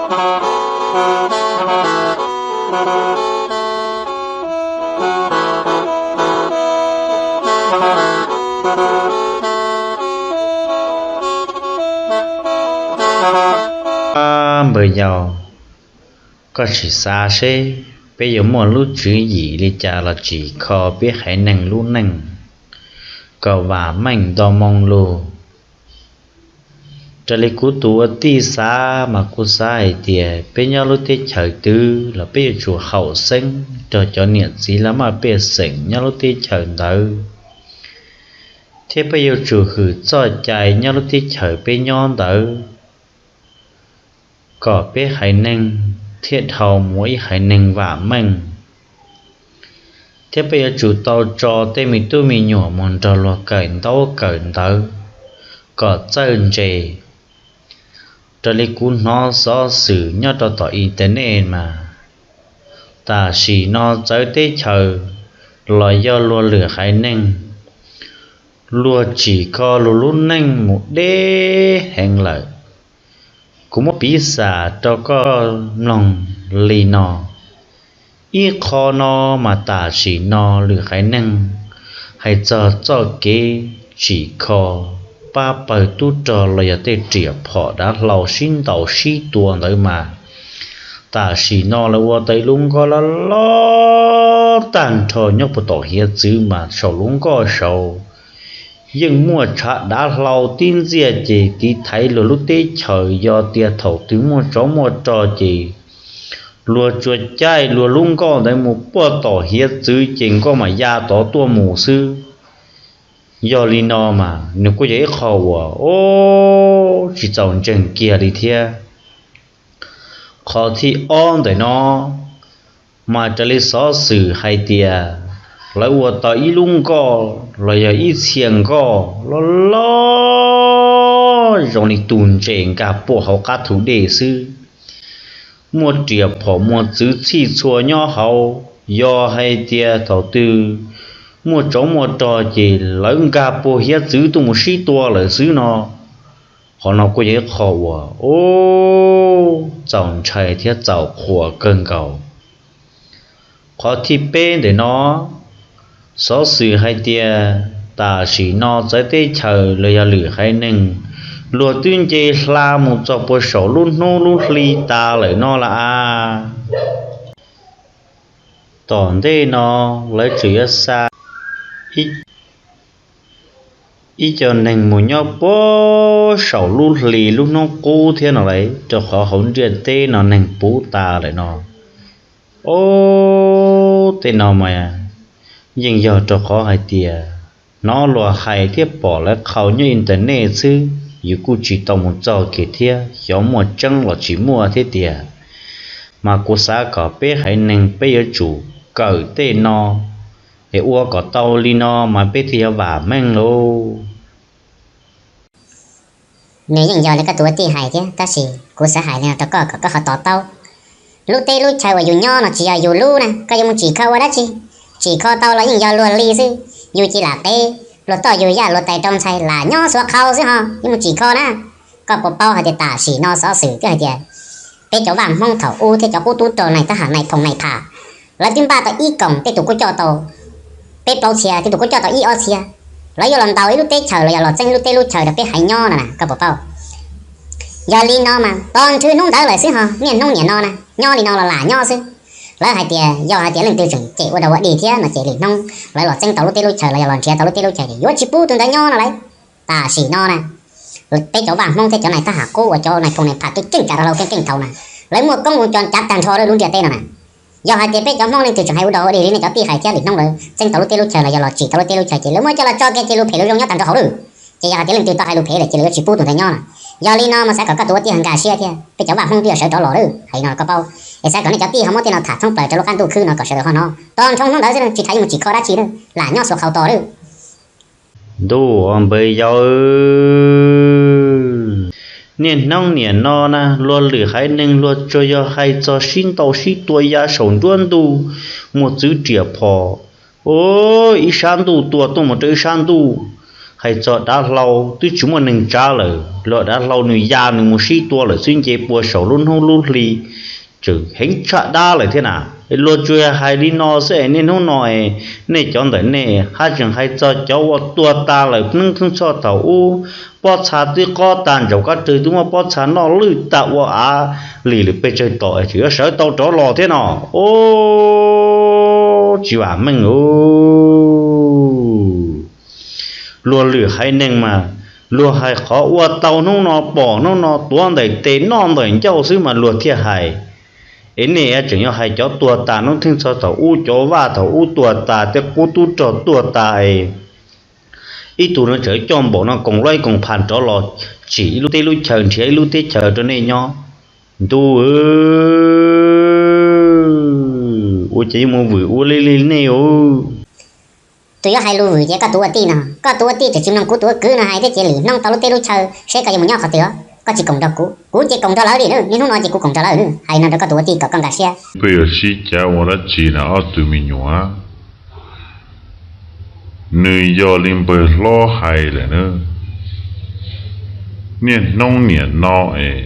Npawg yau, koj sim xav seb peb yuav muaj lub tswv yim li cas los tsim kho peb haiv neeg lub neej kom vam meej nto moo lug. Raws li kuv tus ua tij xav mas kuv xav hais tias peb nyob lub teb chaws twg los peb yuav tsum haum xeeb rau cov niam txiv laj mej pej xeem nyob lub teb chaws ntawd, thiab peb yuav tsum hwm txoj cai nyob lub teb chaws peb nyob ntawd kom peb haiv neeg thiaj dhau mus ua ib haiv neeg vam meej, thiab peb yuav tsum tau tso tej me tub me nyuam mus nrog luag kawm ntaub kawm ntawv kom txawj ntse. Raws li kuv hnov xov xwm nyob rau tom internet mas tam sim no txawv teb chaws los yog luag lwm haiv neeg, luag tsim kho luag lub neej mus deb heev lawm. Kuv muab piv xam rau koj mloog li no. Ib qho no mas tam sim no lwm haiv neeg hais txog txoj kev tsim kho pab pawg tub rog los yog tej riam phom dav hlau sib ntaus sib tua ntawd mas tam sim no lawv ua tau ib lub nkoj loj loj tag nrho nyob puag tom hiav txwv mas saum lub nkoj saud yeej muaj tshav dav hlau tib ntxiaj ces tiv thaiv luag lub teb chaws. Yog tias thaum twg muaj tsov muaj rog ces luag tsuas caij luag lub nkoj ntawd mus puag tom hiav txwv ces nkoj mam ya tod tuaj mus xwb. Yog li no mas nws kuj yog ib qho uas tsis txaus ntseeg kiag li thiab. Qhov thib ob ntawm no mas raws li xov xwm hais tias lawv ua tau ib lub nkoj los yog ib txhia nkoj loj loj zoo li tus ntses nkag puag hauv qab thu dej xwb. Muaj riam phom muaj txwv txhij txhua nyob hauv. Yog hais tias thaum twg muaj tsov muaj rog ces lawv nkag puag hiav txwv tuaj mus sib tua lawm xwb no. Qhov no kuj yog ib qho uas txaus ntshai thiab txaus qhuas kawg nkaus. Qhov thib peb ntawm no, xov xwm hais tias tam sim no txawv teb chaws los yog lwm haiv neeg, luag twb nce hla mus txog puag saum lub hnub lub hli tas lawm no las as. Tom ntej no lawv tseem yuav xa ib co neeg mus nyob puag saum lub hli lub hnub qub thiab no las, rau qhov hauv ntiaj teb no neeg puv tas lawm no. Ob tej no mas yeej yog rau qhov hais tias hnov luag hais thiab pom lawv qhau nyob internet xwb, yus kuj tsis tau mus txog kiag thiab xyov muaj tseeb los tsis muaj thiab tiag. Mas kuv xav kom peb haiv neeg peb yuav tsum kawm tej no es ua kom tau li no mas peb thiaj yuav vam meej lauj. Nws yeej yog li koj tus ua tij hais thiab, tab sis kuv xav hais li no rau koj kom koj ho to taub. Lub teb lub chaw uas yus nyob no tsis yog yus lub na, koj yuav mus tsim kho ua dab tsi? Tsim kho tau los yeej yog luag li xwb, yus cia lam qev luag toj yus yaj luag tais rau ntxhais lam nyob xuav qhau xwb ho yuav mus tsim kho na. Koj puas paub hais tias tam sim no xov xwm twb hais tias peb cov vaj Hmoob thaum ub thiab cov qub tub rog nais tab ham nais phoom nais pham, lawv twb npaj tau ib koom tej tus kuj coj tau peb plaub txhia, tej tus kuj coj tau ib ob txhia. Lawv yuav los ntaus ib lub teb chaws los yog los txeeb lub teb lub chaw rau peb haiv nyob no na, koj puas paub? Yog li no mas tos nrhw hnub ntawd lawm xwb ho, niaj hnub niam no na nyob li no los lam nyob xwb. Lawv hais tias yog hais tias leej twg tseem cem ua dog ua dig thiab no ces lwm hnub lawv los txeeb tau lub teb lub chaw los yog los nrhiav tau lub teb lub chaw ces yuav tsis pub tus ntawd nyob no lawm. Tam sim no na, peb cov vaj Hmoob thiab cov nais tab ham qub uas cov nais phoom nais pham keej keej kam rau hlau keej keej thaum na, lawv muaj koob muaj co cav tag nrho lub ntiaj teb no na. Yog hais tias peb cov Hmoob leej twg tseem hais ua dog ua dig li nej cov tij hais thiab lwm hnub lawv txeeb tau lub teb lub chaw los yog los tsim tau lub teb lub chaw ces lawv muab coj los tso kiag cia lus phem lus zoo nyob tag nrho hauv lawm. Ces yog hais tias leej twg tau hais lus phem lawm ces lawv yuav tsis pub tus ntawd nyob na. Yog li no mas xav kom koj tus ua tij nkag siab thiab, peb cov vaj Hmoob twb yuav sawv rov los lawm hais li no koj paub. Es xav kom nej cov tij ho muab tej no tham thoob plaws rau lub qab ntuj khwb no kom sawv daws ho hnov. Tos nrhw hnub ntawd xwb tsis tas yuav mus tsim kho dab tsi lawm, lam nyob xuav qhau tos lawm. Ntuj, npawg yau, niaj hnub niam no na luag lwm haiv neeg luag tsuas yog hais txog sib ntaus sib tua ya saum nruab ntuj, muaj txwv riam phom, ib sab ntuj tua tuaj mus rau ib sab ntuj, Hais txog dav hlau twb tsis muaj neeg tsav lawm, luag dav hlau nws ya nws mus sib tua lawm xwb nce pua saum lub hnub lub hli, tseem heev tshaj dab lawm thiab na. Luag tsuas hais li no xwb es niaj hnub no es nej cov ntawm nej haj tseem hais txog cov uas tuag tas lawm neej theej txhoj thaum ub, pob txha twb qob tag ntsaum kab rwg twb muaj pob txha noj lwj tag ua av lis lawm pes tsawg tom es tseem yuav sawv tau rov los thiab no. Ub, tsis vam meej ub. Luag lwm haiv neeg mas luag hais qhov ua tau hnub no pom hnub no tuav ntawm tes noj ntawm ncauj xwb mas luag thiaj hais. Es nej tseem yuav hais cov tuag tas neej theej txhoj thaum ub, cov vaj thaum ub tuag tas, tej qub tub rog tuag tas es ib tug no tseem coj npaum no koom loj ib koom phas rov los tsim ib lub teb lub chaw, nrhiav ib lub teb chaws rau nej nyob. Ntuj, ua cas yuav mus vwm ua li li nej ub. Tus yuav hais lus vwm ces koj tus ua tij no, koj tus ua tij tseem tsis mloog kuv tus ua kwv no hais thiab ces lwm hnub tau lub teb lub chaw seb koj yuav mus nyob qhov twg os. Koj tsis koom nrog kuv, kuv ces koom nrog lawv li na, niaj hnub no ces kuv koom nrog lawv na. Hais li no rau koj tus ua tij kom koj nkag siab. Peb yuav sib cav ua dab tsi na ob tug me nyuam? Nws yog li npawg hlob hais lawm na. Niaj hnub niam no es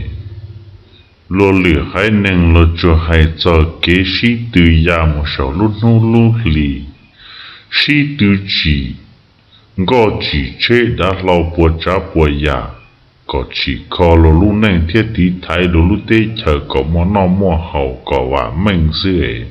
luag lwm haiv neeg luag tsuas hais txog kev sib tw ya mus saum lub hnub lub hli, sib tw tsim nkoj tsim tsheb dav hlau pua tsav pua yam, kom tsim kho luag lub neej thiab tiv thaiv luag lub teb chaws kom muaj noj muaj haus kom vam meej xwb es.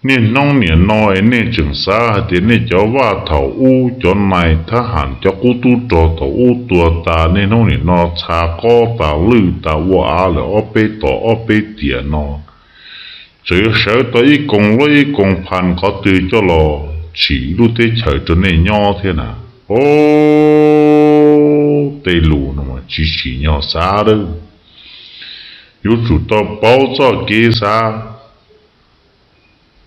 Niaj hnub niam no es nej tseem xav hais tias nej cov vaj thaum ub, cov nais thab ham, cov qub tub rog thaum ub tuag tas, niaj hnub niam no txha qob tas lwj tas ua av lawm ob peb tom ob peb tiam no, tseem yuav sawv tau ib koom loj ib koom phas qhov twg coj los tsim lub teb chaws rau nej nyob thiab na. Ub, tej lus no mas tsis tsim nyog xav lawm. Yuav tsum tau paub txoj kev xav.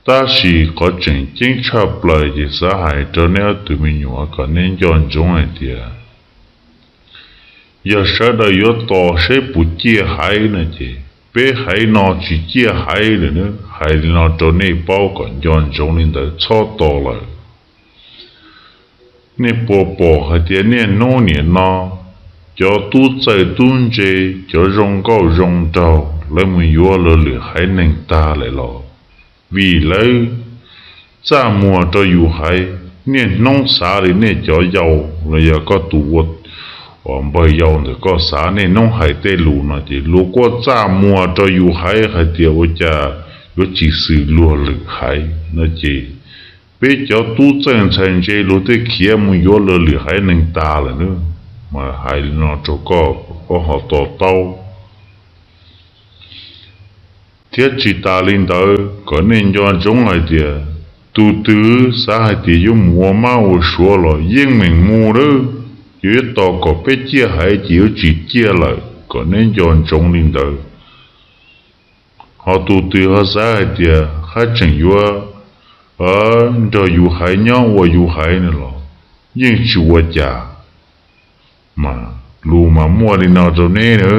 Tab sis qhov tseem ceeb tshaj plaws ces xav hais rau nej ob tug me nyuam kom nej nco ntsoov hais tias, yog sawv daws yuav tos seb puas ciaj haiv no ces peb haiv no tsis ciaj haiv lawm nawb. Hais li no rau nej paub kom nco ntsoov li ntawd txhob tos lawm. Nej puas pom hais tias niaj hnub niam no cov tub txawj tub ntse, cov zoo nkauj zoo nraug lawv mus yuav luag lwm haiv neeg tag lawm los? Vim lawv txaj muag rau yus haiv. Niaj hnub xav li nej cov yau los yog koj tus ua npawg yau ntawm koj xav niaj hnub hais tej lus no ces luag kuj txaj muag rau yus haiv hais tias ua cas yuav tsis xws luag lwm haiv no ces peb cov tub txawj ntxhais ntse luag thiaj khiav mus yuav luag lwm haiv neeg tag lawm nawb. Mas hais li no rau koj, koj ho to taub. Thiab tsis tas li ntawd kom nej nco ntsoov hais tias tus twg xav hais tias yuav mus ua mab ua suav los yeej meem mus lawm. Yog yuav tos kom peb ciaj haiv ces yuav tsis ciaj lawm, kom neb nco ntsoov li ntawd. Ho tus twg ho xav hais tias haj tseem yuav nrog yus haiv nyob ua yus haiv no los yeej tsis ua cas. Mas lus mas muaj li no rau neb na.